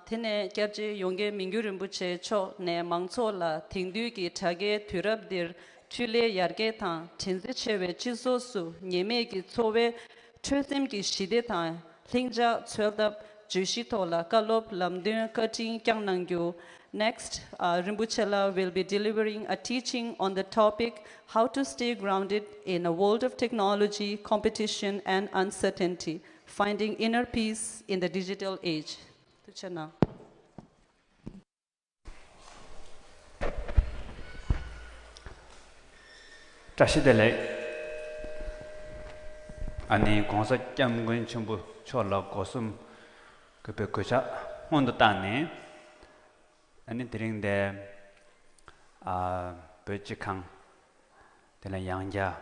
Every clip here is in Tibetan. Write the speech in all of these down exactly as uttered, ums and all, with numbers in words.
དེ་ནས་སྐྱབས་རྗེ་ཡོངས་དགེ་མི་འགྱུར་རིན་པོ་ཆེ་མཆོག་ནས་མང་ཚོགས་ལ་དེང་དུས་ཀྱི་དྲ་རྒྱའི་དུས་རབས་འདིར་འཕྲུལ་ལས་ཡར་རྒྱས་དང་འགྲན་རྩོད་ཆེ་བའི་སྤྱི་ཚོགས་སུ་ཉེས་མེད་ཀྱི་འཚོ་བའི་ཁྲོད་སེམས་ཀྱི་ཞི་བདེ་དང་ལྷིང་འཇགས་འཚོལ་ཐབས་བརྗོད་གཞི་ཐོག་ལ་བཀའ་སློབ་ལམ་སྟོན་བཀའ་དྲིན་བསྐྱངས་གནང་རྒྱུ། Next, uh, Rinpoche La will be delivering a teaching on the topic, "How to stay grounded in a world of technology, competition, and uncertainty, finding inner peace in the digital age." ཐུགས་རྗེ་གནང་། བཀྲ་ཤིས་བདེ་ལེགས། ཨ་ནི་༸གོང་ས་༸སྐྱབས་མགོན་ཆེན་པོ་མཆོག་ལ་སྒོ་གསུམ་གུས་པའི་གུས་ཕྱག་སྔོན་དུ་བཏང་ནས། ཨ་ནི་དེ་རིང་འདི་ཨ་བོད་སྤྱི་ཁང་དེ་ལ་ཡང་བསྐྱར་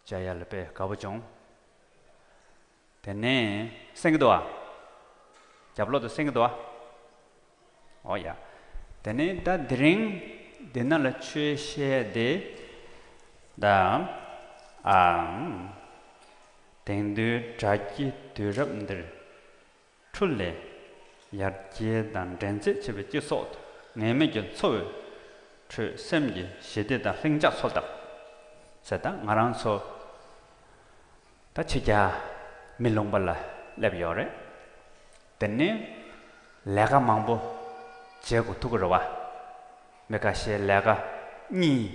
མཇལ་ཡ་ལ་དཔེ་དགའ་པོ་བྱུང་། དེ་ནས་གསན་གྱི་འདུག་ཨ། རྒྱབ་ལོག་ཏུ་གསན་གྱི་འདུག་ཨ། ཨོ་ཡ། དེ་ནས་ད་དེ་རིང་འདི་ན་ལ་ཆོས་བཤད་དེ་ད་ཨ་དེང་དུས་དྲ་རྒྱའི་དུས་རབས་འདིར་འཕྲུལ་ལས་ཡར་རྒྱས་དང་འགྲན་རྩོད་ཆེ་བའི་སྤྱི་ཚོགས་སུ་ངེས་མེད་ཀྱི་འཚོ་བའི་ཁྲོད་སེམས་ཀྱི་ཞི་བདེ་དང་ལྷིང་འཇགས་འཚོལ་ཐབས་ཟེར། ད་ང་རང་ཚོ་ད་ཕྱི་རྒྱལ་མི་ལུང་པ་ལ་སླེབས་ཡོད་རེད། དེ་ནས་ལས་ཀ་མང་པོ་བྱེད་དགོས་ཐུག་གི་རེད་བ། མི་ཁ་ཤས་ལས་ཀ་གཉིས།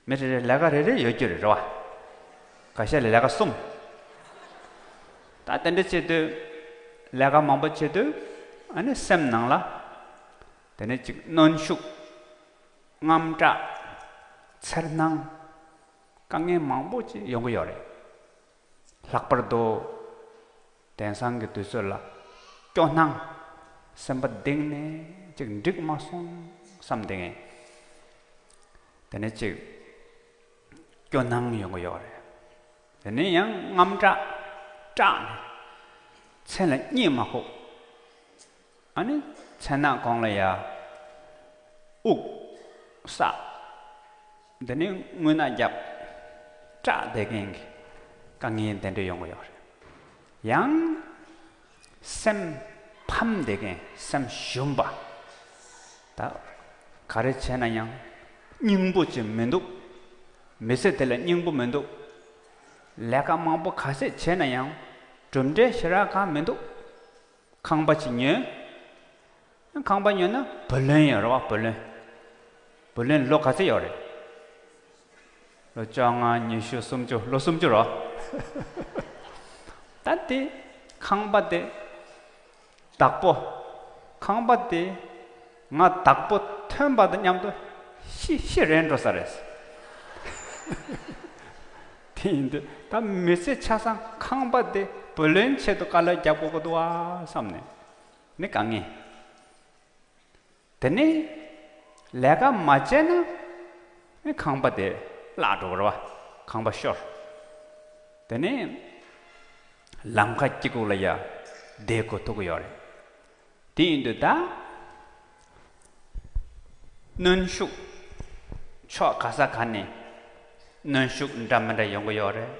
མི་རེ་རེ་ལས་ཀ་རེ་རེ་ཡོད་རྒྱུ་རེད་རེད་བ། ཁ་ཤས་ལ་ལས་ཀ་གསུམ། ད་དེ་འདྲ་བྱེད་དུས་ལས་ཀ་མང་པོ་བྱེད་དུས་ཨ་ནི་སེམས་ནང་ལ་དེ་ནས་ཅིག་གནོན་ཤུགས། དངངས་སྐྲག། འཚེར་སྣང་། དཀའ་ངལ་མང་པོ་ཅིག་ཡོང་གི་ཡོད་རེད། ལྷག་པར་དུ་དེང་སང་གི་དུས་ཚོད་ལ་སྐྱོ་སྣང་། སེམས་པ་གཏིང་ནས་ཅིག་འགྲིག་མ་སོང་བསམ་བསྡད་མཁན། དེ་ནས་ཅིག་སྐྱོ་སྣང་ཡོང་གི་ཡོད་རེད། དེ་ནས་ཡང་དངངས་སྐྲག་སྐྲག་ནས་མཚན་ལ་གཉིད་མ་ཁུག་ཨ་ནི་མཚན་ནག་གོང་ལ་ཡ་དབུགས་བསགས། དེ་ནས་རྔུལ་ནག་རྒྱབ། སྐྲག་བསྡད་མཁན་གྱི་དཀའ་ངལ་དེ་འདྲ་ཡོང་གི་ཡོད་རེད། ཡང་སེམས་ཕམ་བསྡད་མཁན། སེམས་ཞུམ་པ། ད་ག་རེ་བྱས་ན་ཡང་སྙིང་པོ་ཅིག་མི་འདུག་མི་ཚེ་དེ་ལ་སྙིང་པོ་མི་འདུག་ལས་ཀ་མང་པོ་ག་ཚད་བྱས་ན་ཡང་གྲུབ་འབྲས་ཞེ་དྲག་གང་མི་འདུག་ཁང་པ་ཅིག་ཉོས། ཁང་པ་ཉོས་ན་བུ་ལོན་ཡོད་རེད་བ། བུ་ལོན། བུ་ལོན་ལོ་ག་ཚོད་ཡོད་རེད། ལོ་བཅོ་ལྔ། ཉི་ཤུ། སུམ་ཅུ། ལོ་སུམ་ཅུ་རེད་བ། ད་དེ་ཁང་པ་དེ་བདག་པོ། ཁང་པ་དེ་ང་བདག་པོ་ཐོན་པ་དང་མཉམ་དུ་ཤི་ཤི་རན་འགྲོ་ས་རེད། དེ་ཡིན་དུས་ད་མི་ཚེ་ཆ་ཚང་ཁང་པ་དེ་བུ་ལོན་ཆེད་དུ་དཀའ་ལས་རྒྱག་དགོས་ཀྱི་འདུག་ཨ་བསམ་ནས། ནི་དཀའ་ངལ། དེ་ནས་ལས་ཀ་མ་བྱས་ན་ནི་ཁང་པ་དེ་བརླག་འགྲོ་བ་རེད་བ། ཁང་པ་ཤོར། དེ་ནས་ལམ་ཁ་དཀྱིལ་ཁུག་ལ་ཡ་བསྡད་དགོས་ཐུག་གི་ཡོད་རེད། དེ་ཡིན་དུས་ད་གནོན་ཤུགས་ཕྱོགས་ག་ས་ག་ནས་གནོན་ཤུགས་འདྲ་མི་འདྲ་ཡོང་གི་ཡོད་རེད།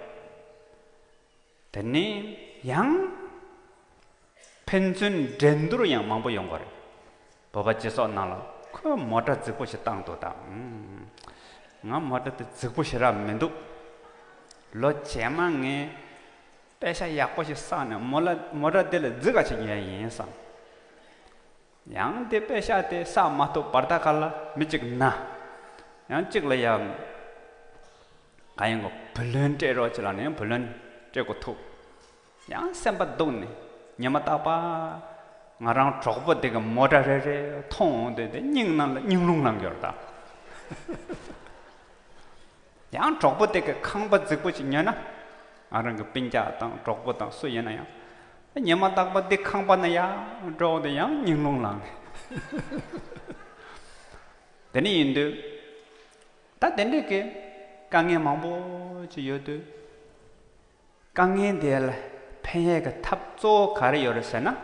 དེ་ནས་ཡང་ཕན་ཚུན་འགྲན་བསྡུར་ཡང་མང་པོ་ཡོང་གི་རེད། བོད་པ་སྤྱི་ཚོགས་ནང་ལ་ཁོས་མོ་ཊ་རྫིག་པོ་ཞིག་བཏང་འདུག་ད་ང་མོ་ཊ་དེ་རྫིག་པོ་ཞེ་དྲག་མི་འདུག་ལོ་རྗེས་མ་ངས་པེ་ཤ་ཡག་པོ་ཞིག་བསགས་ནས་མོ་ལ་མོ་ཊ་དེ་ལས་རྫིག་ག་ཞིག་ཉོས་ཡིན་བསམ། ཡང་དེ་པེ་ཤ་དེ་བསགས་མ་ཐུབ་བར་ད་ག་ལ་མི་གཅིག་ན། ཡང་གཅིག་ལ་ཡང་ག་ཡིན་གོ་བུ་ལོན་སྤྲད་རོགས་བྱེད་ལ་ནས་བུ་ལོན་སྤྲད་དགོས་ཐུག་ཡང་སེམས་པ་སྡུག་ནས་ཉི་མ་རྟག་པར་ང་རང་གྲོགས་པོ་དེ་གི་མོ་ཊ་རེ་རེ་མཐོང་འོང་དུས་དེ་སྙིང་ནང་ལ་སྙིང་རླུང་ལངས་ཡོད་ད། ཡང་གྲོགས་པོ་དེ་གི་ཁང་པ་རྫིག་པོ་ཞིག་ཉོས་ན། ང་རང་གི་སྤུན་ཀྱག་དང་གྲོགས་པོ་དང་སུ་ཡིན་ན་ཡང་། ཉི་མ་རྟག་པར་འདི་ཁང་པ་ན་ཡར་འགྲོ་འོང་དུས་ཡང་སྙིང་རླུང་ལངས། དེ་ནས་ཡིན་དུས། ད་དེ་འདྲའི་གི་དཀའ་ངལ་མང་པོ་ཅིག་ཡོད་དུས། དཀའ་ངལ་དེ་ལ་ཕན་ཡས་ཀྱི་ཐབས་གཙོ་བོ་ག་རེ་ཡོད་རེད་ཟེར་ན།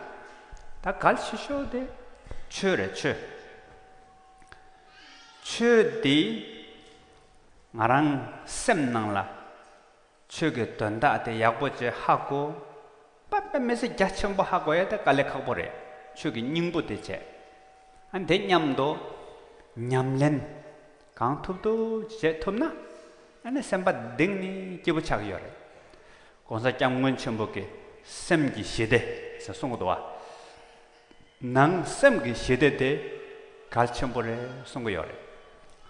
ད་གལ་ཆེ་ཤོས་དེ་ཆོས་རེད། ཆོས། ཆོས་འདི་ང་རང་སེམས་ནང་ལ་ཆོས་ཀྱི་དོན་དག་དེ་ཡག་པོ་ཅིག་ཧ་གོ། པ་ དམིགས་བསལ་རྒྱ་ཆེན་པོ་ཧ་གོ་ཡ་དེ་དཀའ་ལས་ཁག་པོ་རེད། ཆོས་ཀྱི་སྙིང་པོ་དེ་བྱས། ཨ་དེ་མཉམ་དུ་ཉམས་ལེན་གང་ཐུབ་ཐུབ་བྱེད་ཐུབ་ན། ཨ་ནི་སེམས་པ་གཏིང་ནས་སྐྱིད་པོ་ཆགས་ཀྱི་ཡོད་རེད། ༸གོང་ས་༸སྐྱབས་མགོན་ཆེན་པོ་གིས་སེམས་ཀྱི་ཞི་བདེ་ཟེར་གསུང་གི་འདུག་བ། ནང་སེམས་ཀྱི་ཞི་བདེ་དེ་གལ་ཆེན་པོ་རེད་གསུང་གི་ཡོད་རེད།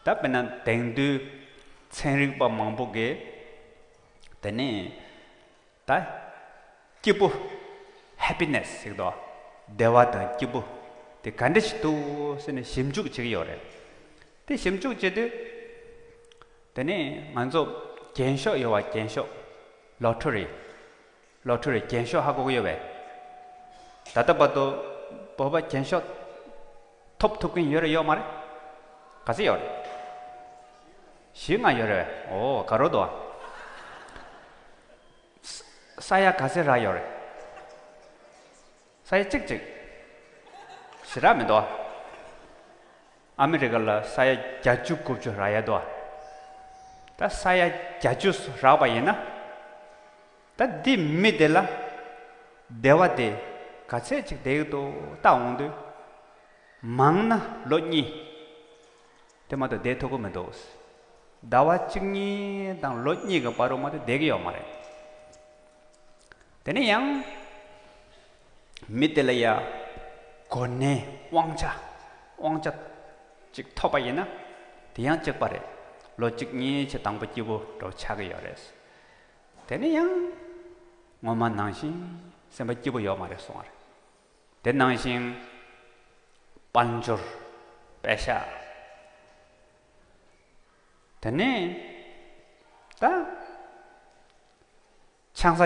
ད་དཔེར་ན་དེང་དུས་ཚན་རིག་པ་མང་པོ་གིས་དེ་ནས་ད་སྐྱིད་པོ། ཧེ་པི་ནེ་སི་ཟེར་གི་འདུག་བ། བདེ་བ་དང་སྐྱིད་པོ་དེ་ག་འདྲ་ཞིག་འདུག་ཟེར་ནས་ཞིབ་འཇུག་བྱེད་ཀྱི་ཡོད་རེད། དེ་ཞིབ་འཇུག་བྱེད་དུས་དེ་ནས་ང་ཚོ་རྒྱན་ཤོག་ཡོད་བ། རྒྱན་ཤོག་ལོ་ཊ་རི། ལོ་ཊ་རི་རྒྱན་ཤོག་ཧ་གོ་གི་ཡོད་པས། ད་ལྟ་བར་དུ་བོད་པ་རྒྱན་ཤོག་ཐོབ་ཐུབ་མཁན་ཡོད་རེད་ཡོད་མ་རེད། ག་ཚད་ཡོད་རེད། བཞི་ལྔ་ཡོད་རེད་པས། ཨོ་ག་རོ་འདུག་ཨ། ས་ས་ཡ་ག་ཚད་རག་ཡོད་རེད། ས་ཡ་གཅིག་གཅིག་ཞེ་དྲག་མི་འདུག་ཨ། ཨ་མི་རི་ཀ་ལ་ས་ཡ་བརྒྱད་ཅུ་དགུ་བཅུ་རག་ཡ་འདུག་ཨ། ད་ས་ཡ་བརྒྱད་ཅུ་རག་པ་ཡིན་ན། ད་འདི་མི་དེ་ལ་བདེ་བ་དེ་ག་ཚད་ཅིག་བསྡད་ཀྱི་འདུག་བལྟ་འོང་དུས། མང་ན་ལོ་གཉིས་དེ་མ་གཏོགས་བསྡད་ཐུབ་ཀྱི་མི་འདུག་ཟླ་བ་གཅིག་གཉིས་དང་ལོ་གཉིས་ཀྱི་བར་དུ་མ་གཏོགས་བསྡད་ཀྱི་ཡོད་མ་རེད། དེ་ནས་ཡང་མི་དེ་ལ་ཡ་གོ་གནས་དབང་ཆ་དབང་ཆ་ཅིག་ཐོབ་པ་ཡིན་ན་དེ་ཡང་གཅིག་པ་རེད། ལོ་གཅིག་གཉིས་ཆེད་དང་པོ་སྐྱིད་པོ་འདྲ་བོ་ཆགས་ཀྱི་ཡོད་རེད། དེ་ནས་ཡང་སྔོན་མ་ནང་བཞིན་སེམས་པ་སྐྱིད་པོ་ཡོད་མ་རེད་གསུང་བ་རེད། དེ་ནང་བཞིན་དཔལ་འབྱོར་པེ་ཤ། དེ་ནས་ད་ཆང་ས་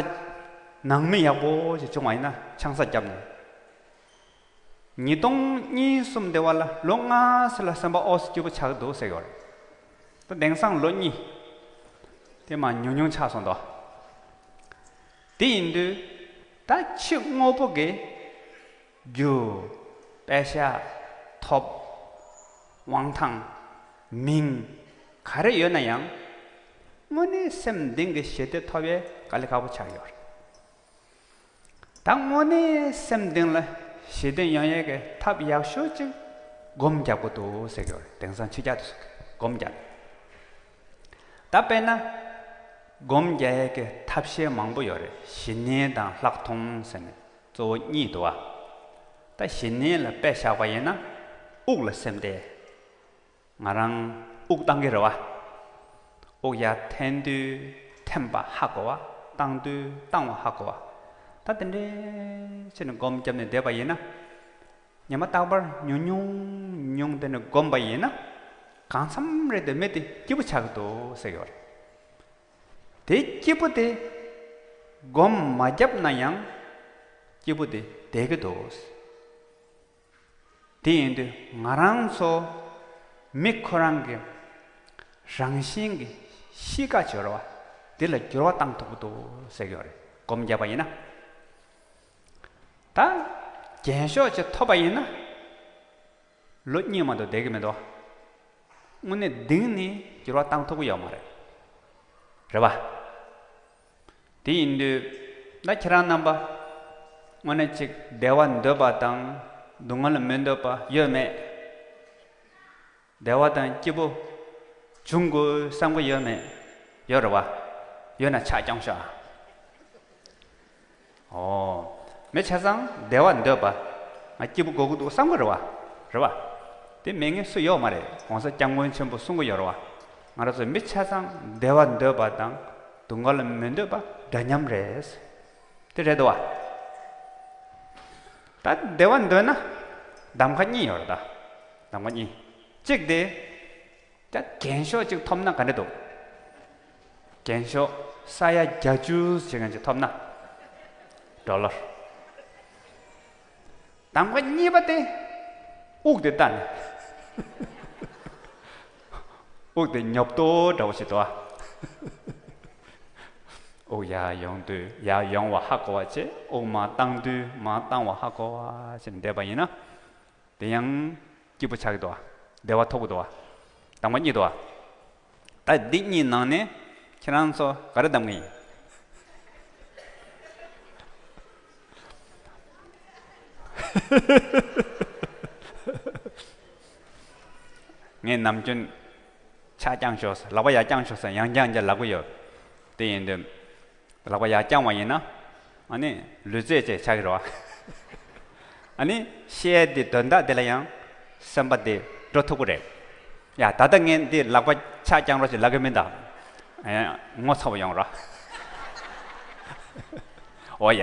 ནང་མི་ཡག་པོ་ཞིག་བྱུང་བ་ཡིན་ན་ཆང་ས་བརྒྱབ་ནས། ཉིས་སྟོང་གཉིས་གསུམ་དེ་བ་ལ་ལོ་ལྔ་ཙམ་ལ་སེམས་པ་ཨོ་སི་སྐྱིད་པོ་ཆགས་འདུག་ཟེར་གྱི་ཡོད་རེད། ད་དེང་སང་ལོ་གཉིས་དེ་མ་ཉུང་ཉུང་ཆགས་སོང་དོ། དེ་ཡིན་དུས་ད་ཕྱི་དངོས་པོ་གི་རྒྱུ། པེ་ཤ། ཐོབ། དབང་ཐང་། མིང་། ག་རེ་ཡོད་ན་ཡང་། དངོས་གནས་སེམས་གཏིང་གི་ཞི་བདེ་ཐོབ་ཡས་དཀའ་ལས་ཁག་པོ་ཆགས་ཡོད་རེད། ད་དངོས་གནས་སེམས་གཏིང་ལ་ཞི་བདེ་ཡོང་ཡས་ཀྱི་ཐབས་ཡག་ཤོས་ཅིག་སྒོམ་རྒྱག་དགོས་འདུག་ཟེར་གྱི་ཡོད་རེད། དེང་སང་ཕྱི་རྒྱལ་དུ་སོགས་ཀྱིས་སྒོམ་རྒྱག་ད་དཔེར་ན་སྒོམ་རྒྱག་ཡས་ཀྱི་ཐབས་ཤེས་མང་པོ་ཡོད་རེད། ཞི་གནས་དང་ལྷག་མཐོང་ཟེར་ནས་གཙོ་བོ་གཉིས་འདུག་བ། ད་ཞི་གནས་ལ་དཔེ་བཞག་པ་ཡིན་ན་དབུགས་ལ་སེམས་གཏད། ང་རང་དབུགས་བཏང་གི་རེད་བ། དབུགས་ཡར་འཐེན་དུས་འཐེན་པ་ཧ་གོ་བ། བཏང་དུས་བཏང་བ་ཧ་གོ་བ། ད་དེ་འདྲའི་བྱས་ནས་སྒོམ་བརྒྱབ་ནས་བསྡད་པ་ཡིན་ན། ཉི་མ་རྟག་པར་ཉུང་ཉུང་ཉུང་དེ་ནས་སྒོམ་པ་ཡིན་ན། གང་འཚམ་རེ་དེ་མི་དེ་སྐྱིད་པོ་ཆགས་ཀྱི་འདུག་ཟེར་གྱི་ཡོད་རེད། དེ་སྐྱིད་པོ་དེ་སྒོམ་མ་བརྒྱབ་ན་ཡང་སྐྱིད་པོ་དེ་བསྡད་ཀྱི་འདུག་དེ་ཡིན་དུས་ང་རང་ཚོ་མི་ཁོ་རང་གི་རང་བཞིན་གྱི་གཤིས་ཀ་སྦྱོར་བ་འདི་ལ་འགྱུར་བ་བཏང་ཐུབ་ཀྱི་འདུག་ཟེར་གྱི་ཡོད་རེད། སྒོམ་བརྒྱབ་པ་ཡིན་ན། ད་རྒྱན་ཤོག་ཅིག་ཐོབ་པ་ཡིན་ན། ལོ་གཉིས་མ་གཏོགས་བསྡད་ཀྱི་མི་འདུག་དངོས་གནས་གཏིང་ནས་འགྱུར་བ་བཏང་ཐུབ་ཀྱི་ཡོད་མ་རེད། རེད་པ། དེ་ཡིན་དུས་ད་ཁྱེད་རང་རྣམ་པ་དངོས་གནས་ཅིག་བདེ་བ་འདོད་པ་དང་སྡུག་བསྔལ་མི་འདོད་པ་ཡོད་མེད། བདེ་བ་དང་སྐྱིད་པོ་འབྱུང་དགོས་བསམ་གྱི་ཡོད་མེད། ཡོད་རེད་པ། ཡོད་ན་ཕྱག་རྐྱོང་ཤོག་ཨ། ཨོ། མི་ཆ་ཚང་བདེ་བ་འདོད་པ། ང་སྐྱིད་པོ་དགོས་ཀྱི་འདུག་བསམ་གྱི་རེད་པ། རེད་པ། དེ་མེད་མཁན་སུ་ཡོད་མ་རེད། ༸གོང་ས་༸སྐྱབས་མགོན་ཆེན་པོ་གསུང་གི་ཡོད་རེད་པ། ང་རང་ཚོ་མི་ཆ་ཚང་བདེ་བ་འདོད་པ་དང་སྡུག་བསྔལ་མི་འདོད་པ་འདྲ་མཉམ་རེད། དེ་རེད་འདུག་པ། ད་བདེ་བ་འདོད་ན་གདམ་ག་གཉིས་ཡོད་རེད་ད། གདམ་ག་གཉིས། གཅིག་དེ། ད་རྒྱན་ཤོག་ཅིག་ཐོབ་ན་ག་འདྲ་འདུག་རྒྱན་ཤོག་ས་ཡ་བརྒྱད་ཅུ་ཞིག་ཅིག་ཐོབ་ན། ཌོ་ལར། གདམ་ག་གཉིས་པ་དེ། དབུགས་དེ་བལྟས་ནས། དབུགས་དེ་ཉོབ་ཏོ་འདྲ་བོ་ཞིག་འདུག་ཨ། དབུགས་ཡར་ཡོང་དུས་ཡར་ཡོང་བ་ཧ་གོ་བ་བྱས། དབུགས་མར་བཏང་དུས་མར་བཏང་བ་ཧ་གོ་བ་བྱས་ནས་བསྡད་པ་ཡིན་ན། དེ་ཡང་སྐྱིད་པོ་ཆགས་ཀྱི་འདུག་པ། བདེ་བ་ཐོབ་ཀྱི་འདུག་པ། གདམ་ག་གཉིས་འདུག་པ། ད་འདི་གཉིས་ནང་ནས་ཁྱེད་རང་ཚོ་ག་རེ་གདམ་གྱི་ཡིན། ངས་ནམ་རྒྱུན་ཕྱག་བརྐྱངས་ཤོག་ཟེར། ལག་པ་ཡར་བརྐྱངས་ཤོག་ཟེར། ཡང་བརྐྱངས་བརྐྱངས་ལབ་ཀྱི་ཡོད། དེ་ཡིན་དུས་ལག་པ་ཡར་བརྐྱངས་པ་ཡིན་ན། ཨ་ནི་ལུས་རྩལ་ཅིག་ཆགས་ཀྱི་རེད་བ། ཨ་ནི་བཤད་དེ་དོན་དག་དེ་ལ་ཡང་སེམས་པ་དེ་འགྲོ་ཐུབ་ཀྱི་རེད། ཡ། ད་ལྟ་ངས་འདི་ལག་པ་ཕྱག་བརྐྱངས་རོགས་ཞེས་ལབ་ཀྱི་མིན་ད། ཨེ། ངོ་ཚ་བོ་ཡོང་ར། འོ་ཡ།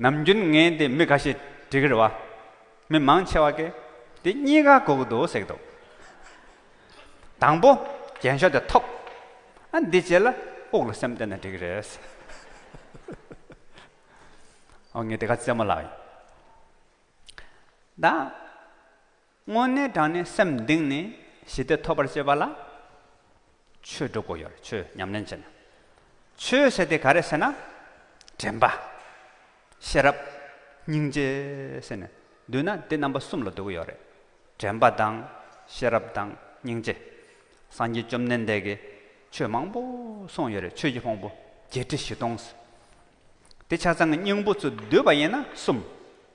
ནམ་རྒྱུན་ངས་འདི་མི་ཁ་ཤས་འདྲི་གི་རེད་བ། མི་མང་ཆེ་བ་གིས་འདི་གཉིས་ཀ་དགོས་ཀྱི་འདུག་ཟེར་གྱི་འདུག། དང་པོ་རྒྱན་ཤོག་དེ་ཐོབ། ཨ། འདི་རྗེས་ལ་དབུགས་ལ་སེམས་གཏད་ན་འགྲིག་གི་རེད། ཨོ། ངས་དེ་ག་རྩེད་མོ་ལབ་ཡིན། ད་དངོས་གནས་དྲང་གནས་སེམས་གཏིང་ནས་ཞི་བདེ་ཐོབ་པར་བྱེད་པ་ལ་ཆོས་སྒྲུབ་དགོས་ཡོད་རེད། ཆོས་ཉམས་ལེན་བྱེད་ན། ཆོས་ཟེར་དེ་ག་རེ་ཟེར་ན། དྲན་པ། ཤེས་རབ། སྙིང་རྗེ་ཟེར་ནས་བསྡུས་ན་དེ་རྣམ་པ་གསུམ་ལ་འདུ་གི་ཡོད་རེད། དྲན་པ་དང་། ཤེས་རབ་དང་། སྙིང་རྗེ། སངས་རྒྱས་བཅོམ་ལྡན་འདས་ཀྱིས་ཆོས་མང་པོ་གསུངས་ཡོད་རེད། ཆོས་ཀྱི་ཕུང་པོ་བརྒྱད་ཁྲི་བཞི་སྟོང་ཟེར། དེ་ཆ་ཚང་གི་སྙིང་པོ་ཚུར་བསྡུས་པ་ཡིན་ན་གསུམ།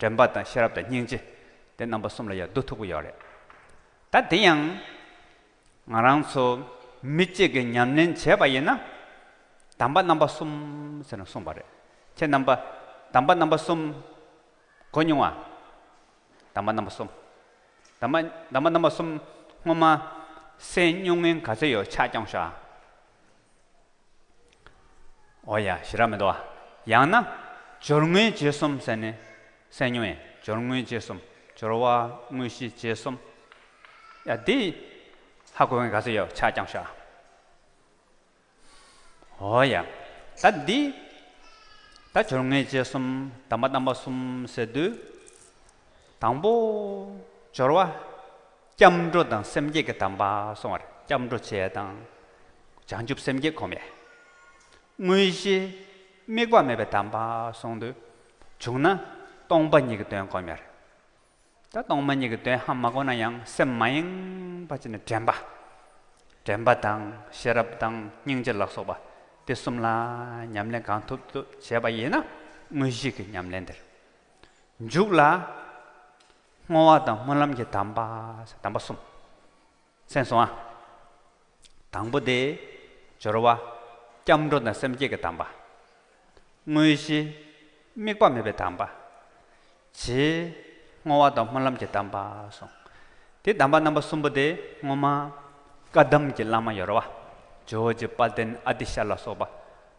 དྲན་པ་དང་། ཤེས་རབ་དང་། སྙིང་རྗེ། དེ་རྣམ་པ་གསུམ་ལ་ཡང་བསྡུ་ཐུབ་ཀྱི་ཡོད་རེད། ད་དེ་ཡང་ང་རང་ཚོ་མི་གཅིག་གིས་ཉམས་ལེན་བྱས་པ་ཡིན་ན། དམ་པ་རྣམ་པ་གསུམ་ཟེར་ནས་གསུངས་པ་རེད། ཁྱེད་རྣམ་པ་དམ་པ་རྣམ་པ་གསུམ་གོ་མྱོང་བ། དམ་པ་རྣམ་པ་གསུམ། དམ་པ་དམ་པ་རྣམ་པ་གསུམ་སྔོན་མ་གསན་མྱོང་མཁན་ག་ཚོད་ཡོད། ཕྱག་བརྐྱངས་ཤོག། འོ་ཡ། ཞེ་དྲག་མི་འདུག་བ། ཡང་ན་སྦྱོར་དངོས་རྗེས་གསུམ་ཟེར་ནས་གསན་མྱོང་ཡིན། སྦྱོར་དངོས་རྗེས་གསུམ། སྦྱོར་བ་དངོས་གཞི་རྗེས་གསུམ། ཡ། འདི་ཧ་གོ་མཁན་ག་ཚོད་ཡོད། ཕྱག་བརྐྱངས་ཤོག། འོ་ཡ། ད་འདི་ད་སྦྱོར་དངོས་རྗེས་གསུམ། དམ་པ་རྣམ་པ་གསུམ་ཟེར་དུས། དང་པོ་སྦྱོར་བ་སྐྱབས་འགྲོ་དང་སེམས་བསྐྱེད་ཀྱི་དམ་པ་གསུངས་པ་རེད། སྐྱབས་འགྲོ་བྱེད་ཡ་དང་། བྱང་ཆུབ་སེམས་བསྐྱེད་སྒོམ་ཡ། དངོས་གཞི་དམིགས་པ་མེད་པའི་དམ་པ་གསུངས་དུས། བྱུང་ན་སྟོང་པ་ཉིད་ཀྱི་དོན་སྒོམ་ཡ་རེད། ད་སྟོང་པ་ཉིད་ཀྱི་དོན་ཧ་མ་གོ་ན་ཡང་སེམས་མ་ཡེངས་པ་བྱས་ནས་དྲན་པ། དྲན་པ་དང་། ཤེས་རབ་དང་། སྙིང་རྗེ་ལ་སོགས་པ་དེ་གསུམ་ལ་ཉམས་ལེན་གང་ཐུབ་ཐུབ་བྱས་པ་ཡིན་ན་དངོས་གཞི་གི་ཉམས་ལེན་དེ་རེད། མཇུག་ལ་བསྔོ་བ་དང་སྨོན་ལམ་གྱི་དམ་པ། དམ་པ་གསུམ་གསན་སོང་ཨ། དང་པོ་དེ་སྦྱོར་བ་སྐྱབས་འགྲོ་དང་སེམས་བསྐྱེད་ཀྱི་དམ་པ། དངོས་གཞི་དམིགས་པ་མེད་པའི་དམ་པ། རྗེས་བསྔོ་བ་དང་སྨོན་ལམ་གྱི་དམ་པ་གསུངས། དེ་དམ་པ་རྣམ་པ་གསུམ་པོ་དེ་སྔོན་མ་བཀའ་གདམས་ཀྱི་བླ་མ་ཡོད་རེད་བ། ཇོ་བོ་རྗེ་དཔལ་ལྡན་ཨ་ཏི་ཤ་ལ་སོགས་པ།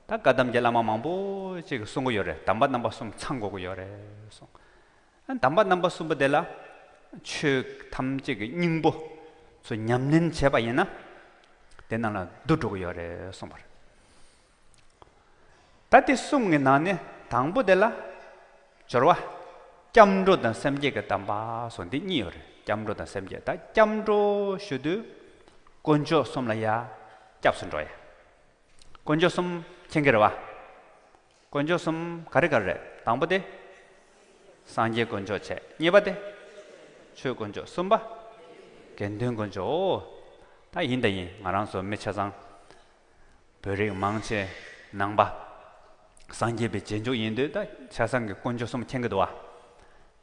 ད་བཀའ་གདམས་ཀྱི་བླ་མ་མང་པོ་ཅིག་གིས་གསུང་གི་ཡོད་རེད། དམ་པ་རྣམ་པ་གསུམ་ཚང་དགོས་ཀྱི་ཡོད་རེད་གསུངས། དམ་པ་རྣམ་པ་གསུམ་པོ་དེ་ལ་ཆོས་ཐམས་ཅད་ཀྱི་སྙིང་པོ་ཚོ་ཉམས་ལེན་བྱས་པ་ཡིན་ན། དེ་རྣམས་ལ་འདུ་འགྲོ་གི་ཡོད་རེད་གསུངས་པ་རེད། ད་དེ་གསུམ་གྱི་ནང་ནས་དང་པོ་དེ་ལ་སྦྱོར་བ་སྐྱབས་འགྲོ་དང་སེམས་བསྐྱེད་ཀྱི་དམ་པ་སོགས་འདི་གཉིས་ཡོད་རེད། སྐྱབས་འགྲོ་དང་སེམས་བསྐྱེད། ད་སྐྱབས་འགྲོ་ཞུ་དུས་དཀོན་མཆོག་གསུམ་ལ་ཡ་སྐྱབས་སུ་འགྲོ་ཡ། དཀོན་མཆོག་གསུམ་མཁྱེན་གྱི་རེད་བ། དཀོན་མཆོག་གསུམ་ག་རེ་ག་རེ་རེད། དང་པོ་དེ་སངས་རྒྱས་དཀོན་མཆོག་བྱས། གཉིས་པ་དེ་ཆོས་དཀོན་མཆོག། གསུམ་པ་དགེ་འདུན་དཀོན་མཆོག། འོ། ད་ཡིན་ད་ཡིན། ང་རང་ཚོ་མི་ཆ་ཚང་བོད་རིགས་མང་ཆེ་ནང་པ་སངས་རྒྱས་པའི་རྗེས་འཇུག་ཡིན་དུས། ད་ཆ་ཚང་གི་དཀོན་མཆོག་གསུམ་མཁྱེན་གྱི་འདུག་བ།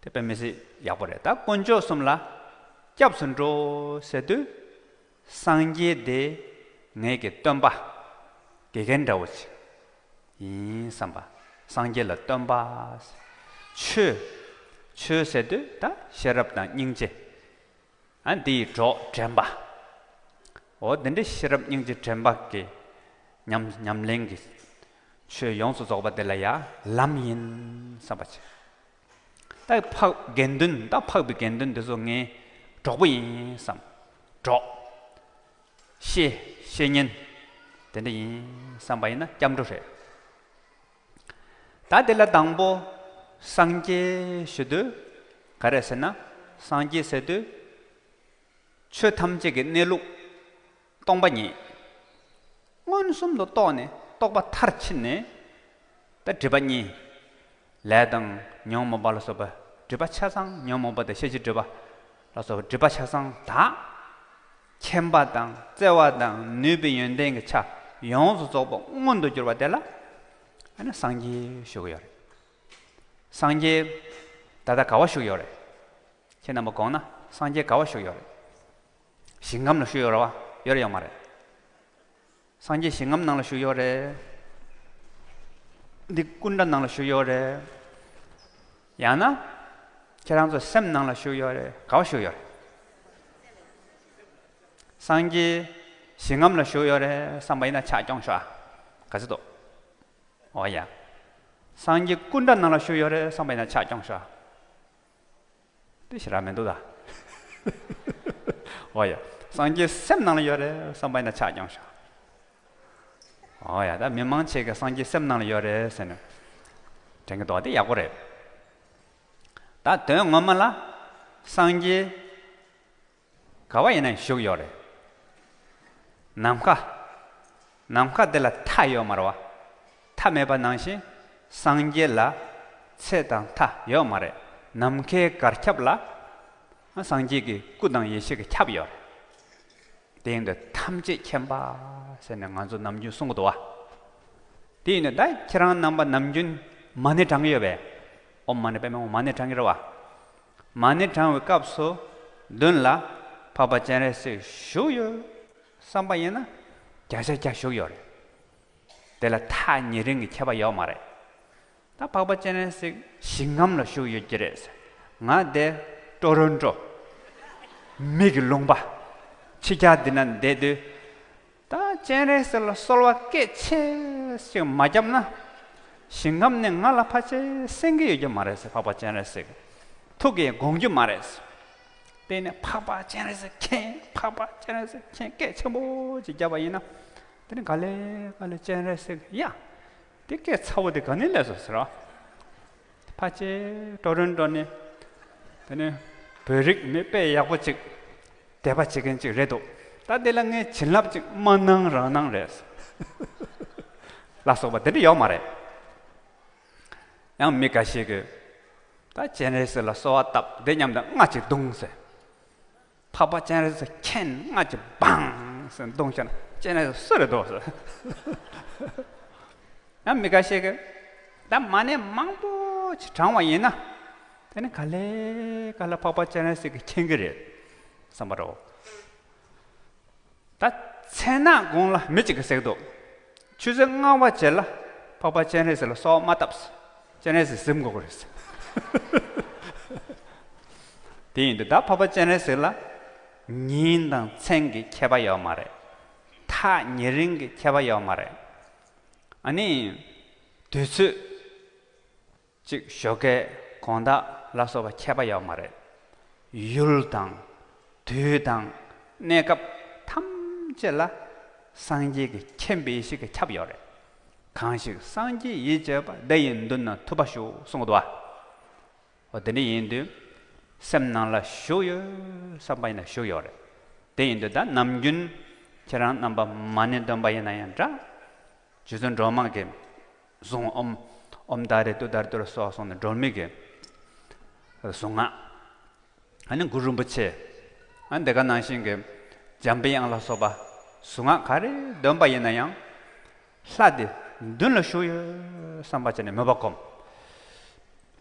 དེ་དཔེ་མི་སྲིད་ཡག་པོ་རེད། ད་དཀོན་མཆོག་གསུམ་ལ་སྐྱབས་སུ་འགྲོ་ཟེར་དུས། སངས་རྒྱས་དེ་ངེད་ཀྱི་སྟོན་པ་དགེ་རྒན་འདྲ་བོ་ཅིག་ཡིན་བསམ་པ། སངས་རྒྱས་ལ་སྟོན་པ། ཆོས། ཆོས་ཟེར་དུས་ད་ཤེས་རབ་དང་སྙིང་རྗེ། ཨ། འདི་ཡི་གྲོགས་དྲན་པ། འོ། འདི་འདྲའི་ཤེས་རབ་སྙིང་རྗེ་དྲན་པ་གི་ཉམས་ཉམས་ལེན་གྱི་ཆོས་ཡོངས་སུ་རྫོགས་པ་དེ་ལ་ཡང་ལམ་ཡིན་བསམ་པ་བྱེད། ད་འཕགས་དགེ་འདུན། ད་འཕགས་པའི་དགེ་འདུན་འདི་ཚོ་ངའི་གྲོགས་པོ་ཡིན་བསམ། གྲོགས། བཤེས། བཤེས་གཉེན་དེ་འདྲ་ཡིན་བསམ་པ་ཡིན་ན་སྐྱབས་འགྲོ་རེད། ད་དེ་ལ་དང་པོ་སངས་རྒྱས་ཞུ་དུས་ག་རེ་ཟེར་ན། སངས་རྒྱས་ཟེར་དུས་ཆོས་ཐམས་ཅད་ཀྱི་གནས་ལུགས་སྟོང་པ་ཉིད། མངོན་སུམ་དུ་རྟོགས་ནས་རྟོགས་པ་མཐར་ཕྱིན་ནས། ད་སྒྲིབ་པ་གཉིས། ལས་དང་ཉོན་མོངས་པ་ལ་སོགས་པ་སྒྲིབ་པ་ཆ་ཚང་། ཉོན་མོངས་པ་དང་ཤེས་བྱའི་སྒྲིབ་པ་ལ་སོགས་པ་སྒྲིབ་པ་ཆ་ཚང་དག། མཁྱེན་པ་དང་བརྩེ་བ་དང་ནུས་པའི་ཡོན་ཏན་གྱི་ཆ་ཡོངས་སུ་རྫོགས་པ་མངོན་དུ་གྱུར་པ་དེ་ལ་ཨ་ནི་སངས་རྒྱས་ཞུ་གི་ཡོད་རེད། སངས་རྒྱས་ ད་ལྟ་ག་བ་བཞུགས་ཡོད་རེད། ཁྱེད་རྣམ་པ་དགོངས་ན་སངས་རྒྱས་ག་བ་བཞུགས་ཡོད་རེད། ཞིང་ཁམས་ལ་བཞུགས་ཡོད་རེད་བ། ཡོད་རེད་ཡོད་མ་རེད། སངས་རྒྱས་ཞིང་ཁམས་ནང་ལ་བཞུགས་ཡོད་རེད། འདི་སྐུ་འདྲ་ནང་ལ་བཞུགས་ཡོད་རེད། ཡང་ན། ཁྱེད་རང་ཚོ་སེམས་ནང་ལ་བཞུགས་ཡོད་རེད། ག་བ་བཞུགས་ཡོད་རེད། སངས་རྒྱས་ཞིང་ཁམས་ལ་བཞུགས་ཡོད་རེད་བསམ་པ་ཡིན་ན་ཕྱག་རྐྱོང་ཤོག་ཨ། ག་ཚོད་འདུག་འོ་ཡ། སངས་རྒྱས་སྐུ་འདྲ་ནང་ལ་བཞུགས་ཡོད་རེད་བསམ་པ་ཡིན་ན་ཕྱག་རྐྱོང་ཤོག་ཨ། དེ་ཞེ་དྲག་མི་འདུག་ད། འོ་ཡ། སངས་རྒྱས་སེམས་ནང་ལ་ཡོད་རེད་བསམ་པ་ཡིན་ན་ཕྱག་རྐྱོང་ཤོག་འོ་ཡ། ད་མི་མང་ཆེ་གེ་སངས་རྒྱས་སེམས་ནང་ལ་ཡོད་རེད་ཟེར་ནས་དྲན་གྱི་འདུག་དེ་ཡག་པོ་རེད། ད་དོན་ངོ་མ་ལ་སངས་རྒྱས་ག་བ་ཡིན་ན་བཞུགས་ཡོད་རེད། ནམ་མཁའ། ནམ་མཁའ་དེ་ལ་མཐའ་ཡོད་མ་རེད་བ། མཐའ་མེད་པ་ནང་བཞིན་སངས་རྒྱས་ལ་ཚད་དང་མཐའ་ཡོད་མ་རེད། ནམ་མཁའི་གར་ཁྱབ་ལ་སངས་རྒྱས་ཀྱི་སྐུ་དང་ཡེ་ཤེས་ཀྱིས་ཁྱབ་ཡོད་རེད། དེ་ཡིན་དུས་ཐམས་ཅད་མཁྱེན་པ་ཟེར་ནས་ང་ཚོ་ནམ་རྒྱུན་གསུང་གི་འདུག་བ། དེ་ཡིན་དུས་ད་ཁྱེད་རང་རྣམ་པ་ནམ་རྒྱུན་མ་ཎི་བགྲང་གི་ཡོད་པས། ཨོཾ་མ་ཎི་པདྨེ་ཧཱུྃ། མ་ཎི་བགྲང་གི་རེད་བ། མ་ཎི་བགྲང་བའི་སྐབས་སུ་མདུན་ལ་འཕགས་པ་སྤྱན་རས་གཟིགས་བཞུགས་ཡོད་བསམ་པ་ཡིན་ན་བརྒྱ་ཆ་བརྒྱ་བཞུགས་ཡོད་རེད། དེ་ལ་མཐའ་ཉེ་རིང་གི་ཁྱད་པར་ཡོད་མ་རེད། ད་འཕགས་པ་སྤྱན་རས་གཟིགས་ཞིང་ཁམས་ལ་བཞུགས་ཡོད་ཀྱི་རེད། ང་དེ་ཊོ་རོན་ཊོ། མི་གི་ལུང་པ། ཕྱི་རྒྱལ་འདི་ན་བསྡད་དུས། ད་སྤྱན་རས་གཟིགས་ལ་གསོལ་བ་སྐད་ཆེ་ཞིག་མ་བརྒྱབ་ན། ཞིང་ཁམས་ནས་ང་ལ་ཕལ་ཆེར་གསན་གྱི་ཡོད་ཀྱི་མ་རེད་ཟེར། འཕགས་པ་སྤྱན་རས་གཟིགས་ཐུགས་ཀྱིས་དགོངས་ཀྱི་མ་རེད་ཟེར། དེ་ནས་འཕགས་པ་སྤྱན་རས་གཟིགས་མཁྱེན། འཕགས་པ་སྤྱན་རས་གཟིགས་མཁྱེན་སྐད་ཆེན་པོ་ཅིག་བརྒྱབ་པ་ཡིན་ན། དེ་ནས་ག་ལེ་ག་ལེ་སྤྱན་རས་གཟིགས་ཡ། དེ་སྐད་ཚ་བོ་དེ་ག་ནས་སླེབས་སོང་ཟེར་བ། ཕལ་ཆེར་ཊོ་རོན་ཊོ་ནས། དེ་ནས་བོད་རིགས་མི་དཔེ་ཡག་པོ་ཅིག་དད་པ་བྱེད་མཁན་ཅིག་རེད་འདུག་ད་དེ་ལ་ངས་བྱིན་རླབས་ཅིག་མ་གནང་རང་གནང་རེད། ལ་སོགས་པ་དེ་འདྲ་ཡོད་མ་རེད། ཡང་མི་འགའ་ཞིག་གིས་ད་སྤྱན་རས་གཟིགས་ལ་གསོལ་བ་བཏབ་དེ་སྙམ་དུ་རྔ་ཅིག་བརྡུངས་ཟེར། འཕགས་པ་སྤྱན་རས་གཟིགས་མཁྱེན། རྔ་ཅིག་བང་ཟེར་བརྡུངས་བྱས་ན་སྤྱན་རས་གཟིགས་སུ་རེད་འདུག་ཟེར། ཡང་མི་འགའ་ཞིག་གིས་ད་མ་ཎི་མང་པོ་ཅིག་བགྲངས་པ་ཡིན་ན། དེ་ནི་ག་ལེ་ག་ལེ་འཕགས་པ་སྤྱན་རས་གཟིགས་ཀྱིས་མཁྱེན་གྱི་རེད་བསམ་པ་རེད། ད་མཚན་ནག་གུང་ལ་མི་གཅིག་གིས་ཟེར་གྱི་འདུག་ཆུ་ཚོད་ལྔ་པ་རྗེས་ལ་འཕགས་པ་སྤྱན་རས་གཟིགས་ལ་གསོལ་བ་མ་བཏབ་ཟེར། སྤྱན་རས་གཟིགས་གཟིམ་དགོས་ཀྱི་རེད་ཟེར། དེ་ཡིན་དུས་ད་འཕགས་པ་སྤྱན་རས་གཟིགས་ལ་ཉིན་དང་མཚན་གྱི་ཁྱད་པར་ཡོད་མ་རེད། མཐའ་ཉེ་རིང་གི་ཁྱད་པར་ཡོད་མ་རེད། ཨ་ནི། དུས་ཚོད། གཅིག་ཞོགས་ཀས་དགོང་དག་ལ་སོགས་པ་ཁྱད་པར་ཡོད་མ་རེད། ཡུལ་དང་། དུས་དང་། གནས་སྐབས་ཐམས་ཅད་ལ་སངས་རྒྱས་ཀྱི་མཁྱེན་པའི་ཡེ་ཤེས་ཀྱིས་ཁྱབ་ཡོད་རེད། གང་ཞིག་སངས་རྒྱས་ཡིད་བྱེད་པ། དེ་ཡི་མདུན་ན་ཐུབ་པ་བཞུགས་གསུངས་འདུག་བ། འོ་དེ་འདྲ་ཡིན་དུས། སེམས་ནང་ལ་བཞུགས་ཡོད་བསམ་པ་ཡིན་ན་བཞུགས་ཡོད་རེད། དེ་ཡིན་དུས་ད་ནམ་རྒྱུན་ཁྱེད་རང་རྣམ་པ་མ་ཎི་འདོན་པ་ཡིན་ན་ཡང་འདྲ། རྗེ་བཙུན་སྒྲོལ་མ་གིས་གཟུངས་ཨོཾ། ཨོཾ་ཏཱ་རེ་ཏུཏྟཱ་རེ་ཏུ་རེ་སྭཱ་ཧཱ་གསུངས་ནས་སྒྲོལ་མའི་གི་གཟུངས་སྔགས། ཨ་ནི་གུ་རུ་རིན་པོ་ཆེ། ཨ་ནི་དེ་ག་ནང་བཞིན་གྱི་འཇམ་པའི་དབྱངས་ལ་སོགས་པ་གཟུངས་སྔགས་ག་རེ་འདོན་པ་ཡིན་ན་ཡང་། ལྷ་དེ་མདུན་ལ་བཞུགས་ཡོད་བསམ་པ་བྱས་ནས་མོས་པ་སྒོམ།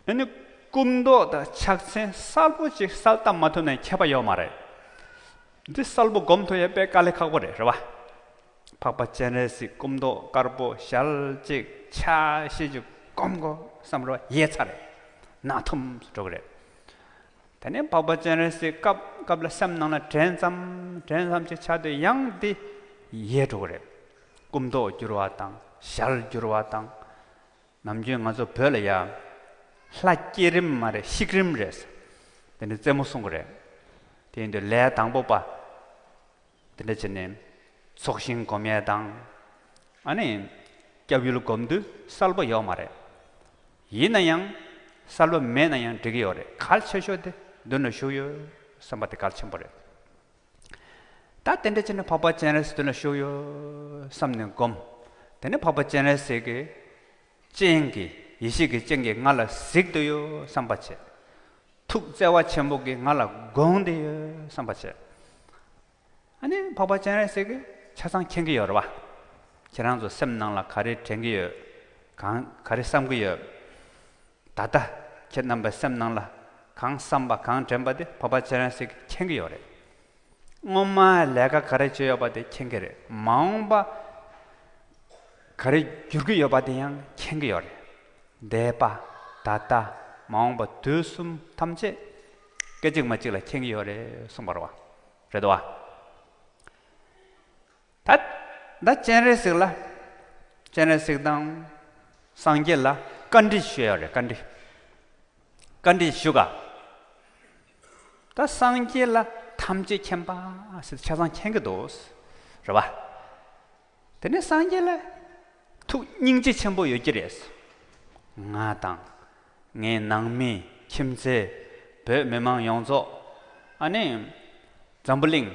ཨ་ནི་སྐུ་མདོག་དང་ཕྱག་མཚན་གསལ་པོ་ཅིག་གསལ་བཏབ་མ་ཐུབ་ན་ཁྱད་པར་ཡོད་མ་རེད། འདི་གསལ་པོ་སྒོམ་ཐུབ་ཡ་དཔེ་དཀའ་ལས་ཁག་པོ་རེད། རེད་བ། འཕགས་པ་སྤྱན་རས་གཟིགས་སྐུ་མདོག་དཀར་པོ་ཞལ་གཅིག་ཕྱག་བཞི་ཅིག་སྒོམ་དགོས་བསམ་རེད་བ། ཡལ་ཚར་རེད། ནག་ཐུམ་འགྲོ་གི་རེད། དེ་ནས་འཕགས་པ་སྤྱན་རས་གཟིགས་སྐབས་སྐབས་ལ་སེམས་ནང་ལ་དྲན་ཙམ་དྲན་ཙམ་ཅིག་ཆགས་དུས་ཡང་འདི་ཡལ་འགྲོ་གི་རེད། སྐུ་མདོག་འགྱུར་བ་དང་ཞལ་འགྱུར་བ་དང་། ནམ་རྒྱུན་ང་ཚོ་བོད་ལ་ཡ། ལྷ་སྐྱེ་རིམ་མ་རེད། ཤི་རིམ་རེད། དེ་འདྲ་རྩེད་མོ་གསུང་གི་རེད། དེ་ཡིན་དུས་ལས་དང་པོ་པ། དེ་འདྲ་བྱས་ནས་ཚོགས་ཞིང་སྒོམ་ཡས་དང་། ཨ་ནི། སྐྱབས་ཡུལ་སྒོམ་དུས་གསལ་པོ་ཡོད་མ་རེད། ཡིན་ན་ཡང་། གསལ་པོ་མེད་ན་ཡང་འགྲིག་གི་ཡོད་རེད། གལ་ཆེ་ཤོས་དེ་མདུན་ལ་བཞུགས་ཡོད་བསམ་པ་དེ་གལ་ཆེན་པོ་རེད། ད་དེ་འདྲ་བྱས་ནས་འཕགས་པ་སྤྱན་རས་གཟིགས་མདུན་ལ་བཞུགས་ཡོད་བསམ་ནས་སྒོམ། དེ་ནས་འཕགས་པ་སྤྱན་རས་གཟིགས་ཀྱི་སྤྱན་གྱིས། ཡེ་ཤེས་ཀྱི་སྤྱན་གྱིས་ང་ལ་གཟིགས་བསྡད་ཡོད་བསམ་པ་བྱས། ཐུགས་བརྩེ་བ་ཆེན་པོ་གིས་ང་ལ་དགོངས་བསྡད་ཡོད་བསམ་པ་བྱས། ཨ་ནི་འཕགས་པ་སྤྱན་རས་གཟིགས་ཀྱིས་ཆ་ཚང་མཁྱེན་གྱི་ཡོད་རེད་བ། ཁྱེད་རང་ཚོ་སེམས་ནང་ལ་ག་རེ་དྲན་གྱི་ཡོད། གང་ག་རེ་བསམ་གྱི་ཡོད། ད་ལྟ་ ཁྱེད་རྣམ་པའི་སེམས་ནང་ལ་གང་བསམ་པ་གང་དྲན་པ་དེ་འཕགས་པ་སྤྱན་རས་གཟིགས་ཀྱིས་མཁྱེན་གྱི་ཡོད་རེད། སྔོན་མ་ལས་ཀ་ག་རེ་བྱས་ཡོད་པ་དེ་མཁྱེན་གྱི་རེད། མ་འོངས་པ་ག་རེ་འགྱུར་གྱི་ཡོད་པ་དེ་ཡང་མཁྱེན་གྱི་ཡོད་རེད། འདས་པ། ད་ལྟ། མ་འོངས་པ། དུས་གསུམ་ཐམས་ཅད་སྐད་ཅིག་མ་གཅིག་ལ་མཁྱེན་གྱི་ཡོད་རེད་གསུངས་པ་རེད་བ། རེད་དོ་བ། ད་ད་སྤྱན་རས་གཟིགས་ལ། སྤྱན་རས་གཟིགས་དང་སངས་རྒྱས་ལ་བཀའ་འདྲི་ཞུས་ཡོད་རེད། བཀའ་འདྲི། བཀའ་འདྲི་ཞུ་ག་ད་སངས་རྒྱས་ལ་ཐམས་ཅད་མཁྱེན་པ་ཟེར་ཆ་ཚང་མཁྱེན་གྱི་འདུག་རེད་བ། དེ་ནས་སངས་རྒྱས་ལ་ཐུགས་སྙིང་རྗེ་ཆེན་པོ་ཡོད་ཀྱི་རེད། ང་དང་། ངའི་ནང་མི། ཁྱིམ་མཚེས། བོད་མི་མང་ཡོངས་རྫོགས། ཨ་ནི། འཛམ་བུ་གླིང་།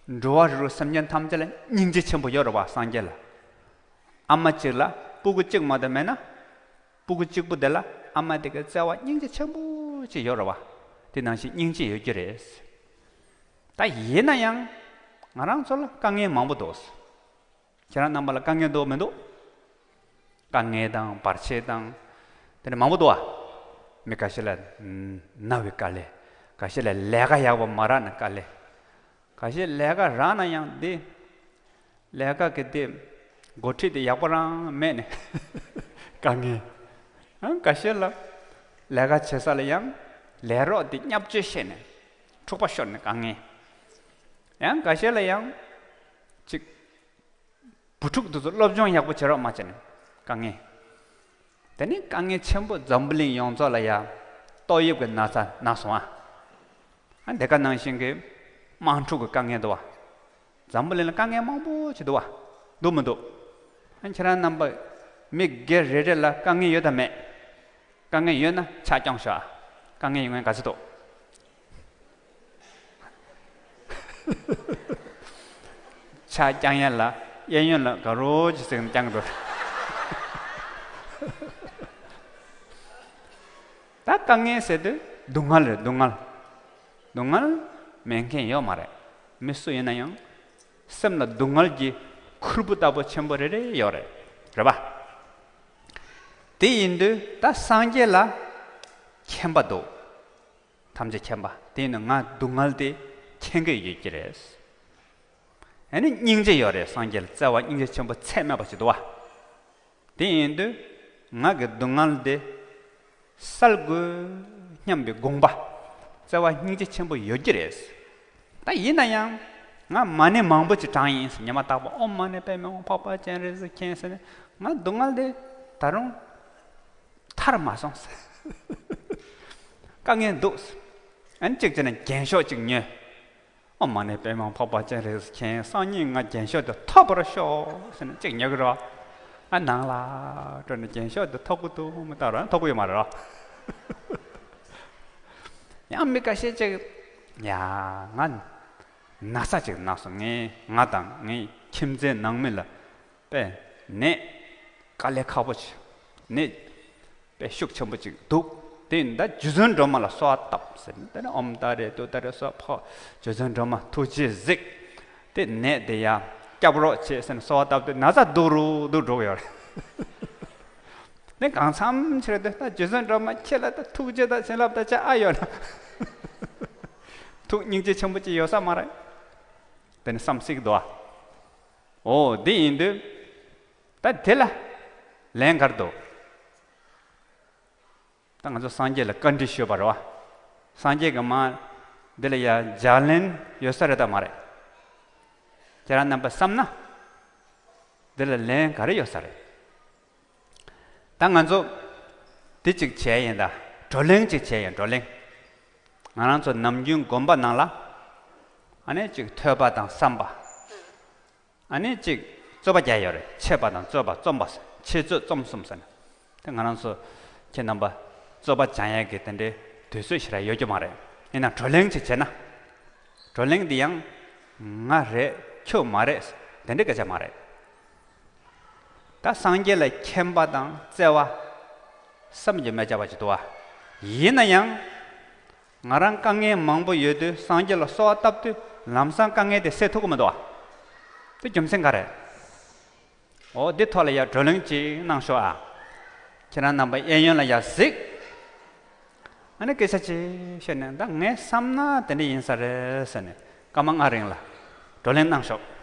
འགྲོ་བ་རིགས་དྲུག་སེམས་ཅན་ཐམས་ཅད་ལ་སྙིང་རྗེ་ཆེན་པོ་ཡོད་རེད་བ། སངས་རྒྱས་ལ། ཨ་མ་གཅིག་ལ་སྤུ་གུ་གཅིག་མ་གཏོགས་མེད་ན། སྤུ་གུ་གཅིག་པུ་དེ་ལ་ཨ་མ་དེ་གའི་བརྩེ་བ་སྙིང་རྗེ་ཆེན་པོ་ཅིག་ཡོད་རེད་བ། དེ་ནང་བཞིན་སྙིང་རྗེ་ཡོད་ཀྱི་རེད། ད་ཡིན་ན་ཡང་ང་རང་ཚོ་ལ་དཀའ་ངལ་མང་པོ་འདུག་ཁྱེད་རང་རྣམ་པ་ལ་དཀའ་ངལ་འདུག་མི་འདུག་དཀའ་ངལ་དང་བར་ཆད་དང་། དེ་འདྲ་མང་པོ་འདུག་བ། མི་འགའ་ཤས་ལ་ན་བའི་དཀའ་ལས། འགའ་ཤས་ལ་ལས་ཀ་ཡག་པོ་མ་རག་ནས་དཀའ་ལས། འགའ་ཤས་ལས་ཀ་རག་ན་ཡང་འདི། ལས་ཀ་གི་དེ། འགོ་ཁྲིད་དེ་ཡག་པོ་རང་མེད་ནས་དཀའ་ངལ། ཨང་འགའ་ཤས་ལ། ལས་ཀ་བྱེད་ས་ལ་ཡང་། ལས་རོགས་དེ་བརྙས་བཅོས་བྱས་ནས། འཁྲུག་པ་ཤོར་ནས་དཀའ་ངལ། ཡང་འགའ་ཤས་ལ་ཡང་། ཅིག་བུ་ཕྲུག་དེ་ཚོ་སློབ་སྦྱོང་ཡག་པོ་བྱེད་རོགས་མ་བྱས་ནས་དཀའ་ངལ། དེ་ནི་དཀའ་ངལ་ཆེན་པོ་འཛམ་བུ་གླིང་ཡོངས་རྫོགས་ལ་ཡ། ཏོག་དབྱིབས་ཀྱི་ན་ཚ་ན་སོང་ཨ། ཨ་འདི་ག་ནང་བཞིན་གྱི་དམག་འཁྲུག་གི་དཀའ་ངལ་འདུག་བ། འཛམ་བུ་གླིང་ལ་དཀའ་ངལ་མང་པོ་ཅིག་འདུག་བ། འདུག་མི་འདུག་ཨ་ཁྱེད་རང་རྣམ་པ་མི་སྒེར་རེ་རེ་ལ་དཀའ་ངལ་ཡོད་དམ་མེད། དཀའ་ངལ་ཡོད་ན་ཕྱག་རྐྱོང་ཤོག་ཨ། དཀའ་ངལ་ཡོད་མཁན་ག་ཚོད་འདུག་ཕྱག་རྐྱང་ཡ་ལ་གཡས་གཡོན་ལ་དགའ་རོགས་ཀྱི་སེམས་རྐྱང་འགྲོ། ད་དཀའ་ངལ་ཟེར་དུས་སྡུག་བསྔལ་རེད། སྡུག་བསྔལ། སྡུག་བསྔལ་མེད་མཁན་ཡོད་མ་རེད། མི་སུ་ཡིན་ན་ཡང་སེམས་ལ་སྡུག་བསྔལ་གྱི་ཁུར་པོ་ལྟ་བུ་ཆེན་པོ་རེ་རེ་ཡོད་རེད། རེད་པ། དེ་ཡིན་དུས་ད་སངས་རྒྱས་ལ་མཁྱེན་པ་འདུག་ཐམས་ཅད་མཁྱེན་པ། དེ་ཡིན་ན་ང་སྡུག་བསྔལ་དེ་མཁྱེན་གྱི་ཡོད་ཀྱི་རེད། ཨ་ནི་སྙིང་རྗེ་ཡོད་རེད། སངས་རྒྱས་ལ་བརྩེ་བ་སྙིང་རྗེ་ཆེན་པོ་ཚད་མེད་པ་ཞིག་འདུག་བ། དེ་ཡིན་དུས་ང་གི་སྡུག་བསྔལ་དེ་བསལ་དགོས་སྙམ་པའི་དགོངས་པ། བརྩེ་བ་སྙིང་རྗེ་ཆེན་པོ་ཡོད་ཀྱི་རེད། ད་ཡིན་ན་ཡང་ང་མ་ཎི་མང་པོ་ཅིག་བགྲངས་ཡིན་ཟེར། ཉི་མ་རྟག་པར་ཨོཾ་མ་ཎི་པདྨེ་ཧཱུྃ་འཕགས་པ་སྤྱན་རས་གཟིགས་མཁྱེན་ཟེར་ནས་ང་སྡུག་བསྔལ་དེ་ད་རུང་ཐར་མ་སོང་ཟེར། དཀའ་ངལ་འདུག་ཨ་ནི་གཅིག་བྱས་ན་རྒྱན་ཤོག་ཅིག་ཉོས། ཨོཾ་མ་ཎི་པདྨེ་ཧཱུྃ་འཕགས་པ་སྤྱན་རས་གཟིགས་མཁྱེན། སང་ཉིན་ང་རྒྱན་ཤོག་དེ་ཐོབ་པར་ཤོག་ཟེར་ནས་གཅིག་ཉོ་གི་རོགས། ཨ་ནང་ལ་འགྲོ་ནས་རྒྱན་ཤོག་དེ་ཐོབ་ཀྱི་འདུག་མི་ལྟ་རོགས། ཐོབ་ཀྱི་ཡོད་མ་རེད་རོགས། ཡང་མི་ཁ་ཤས་ཅིག་ཡ་ང་ན་ཚ་ཅིག་ན་སོང་། ངས་ང་དང་ངའི་ཁྱིམ་མཚེས་ནང་མི་ལ་དཔེ་ནད་དཀའ་ལས་ཁག་པོ་ཅིག་ནད་དཔེ་ཤུགས་ཆེན་པོ་ཅིག་འདུག་དེ་ཡིན་ད་རྗེ་བཙུན་སྒྲོལ་མ་ལ་གསོལ་བ་བཏབ་ཟེར་ནས། དེ་ནས་ཨོཾ་ཏཱ་རེ་ཏུཏྟཱ་རེ་སྭཱ་ཧཱ། རྗེ་བཙུན་སྒྲོལ་མ་ཐུགས་རྗེས་གཟིགས། དེ་ནད་དེ་ཡ་སྐྱོབ་རོགས་བྱེད་ཟེར་ནས་གསོལ་བ་བཏབ་དུས་ན་ཚ་སྡུག་རུ་སྡུག་འགྲོ་གི་ཡོད་རེད། དེ་གང་འཚམ་ཕྱིར་དེ་ད་རྗེ་བཙུན་སྒྲོལ་མ་ཁྱེད་ལ་ད་ཐུགས་རྗེ་དང་བྱིན་རླབས་དང་ཅི་ཨ་ཡོད་ན། ཐུགས་སྙིང་རྗེ་ཆེན་པོ་ཅིག་ཡོད་ས་མ་རེད། དེ་ནས་བསམ་སྲིད་ཀྱི་འདུག་ཨ། འོ་དེ་ཡིན་དུས། ད་དེ་ལ་ལན་ག་རེ་འདུག་ད་ང་ཚོ་སངས་རྒྱས་ལ་བཀའ་འདྲི་ཞུས་པ་རེད་བ། སངས་རྒྱས་ཀྱིས་མར་འདི་ལ་ཡ་ལྗགས་ལན་ཡོད་ས་རེད་དམ་མ་རེད། ཁྱེད་རང་རྣམ་པས་བསམ་ན། འདི་ལ་ལན་ག་རེ་ཡོད་ས་རེད། ད་ང་ཚོ་འདི་གཅིག་བྱས་ཡིན། ད་བགྲོ་གླེང་གཅིག་བྱས་ཡིན། བགྲོ་གླེང་། ང་རང་ཚོ་ནམ་རྒྱུན་དགོན་པ་ནང་ལ་ཨ་ནི་གཅིག་ཐོས་པ་དང་བསམ་པ། ཨ་ནི་གཅིག་རྩོད་པ་རྒྱག་ཡོད་རེད། འཆད་པ་དང་རྩོད་པ། རྩོམ་པ། འཆད་རྩོད་རྩོམ་གསུམ་ཟེར་ནས། དེ་ང་རང་ཚོ་ཁྱེད་རྣམ་པ་རྩོད་པ་སྦྱང་ཡས་ཀྱི་དེ་འདྲའི་དུས་ཚོད་ཞེ་དྲག་ཡོད་རྒྱུ་མ་རེད། ཡིན་ནའང་བགྲོ་གླེང་ཅིག་བྱས་ན། བགྲོ་གླེང་འདི་ཡང་ང་རེད་ཁྱོད་མ་རེད་དེ་འདྲའི་སྐད་ཆ་མ་རེད། ད་སངས་རྒྱས་ལ་མཁྱེན་པ་དང་བརྩེ་བ་བསམ་གྱིས་མི་ཁྱབ་པ་ཅིག་འདུག་བ། ཡིན་ན་ཡང་། ང་རང་དཀའ་ངལ་མང་པོ་ཡོད་དུས་སངས་རྒྱས་ལ་གསོལ་བ་བཏབ་དུས་ལམ་སང་དཀའ་ངལ་དེ་སེལ་ཐུབ་ཀྱི་མི་འདུག་བ། དེ་རྒྱུ་མཚན་ག་རེད། འོ་འདི་ཐོག་ལ་ཡ་བགྲོ་གླེང་ཅིག་གནང་ཤོག་ཨ། ཁྱེད་རང་རྣམ་པ་གཡས་གཡོན་ལ་ཡ་གཟིགས། ཨ་ནི་སྐད་ཆ་ཅིག་བཤད་ནས། ད་ངས་བསམ་ན་དེ་འདྲ་ཡིན་ས་རེད་ཟེར་ནས་སྐར་མ་ལྔ་རིང་ལ་བགྲོ་གླེང་གནང་ཤོག།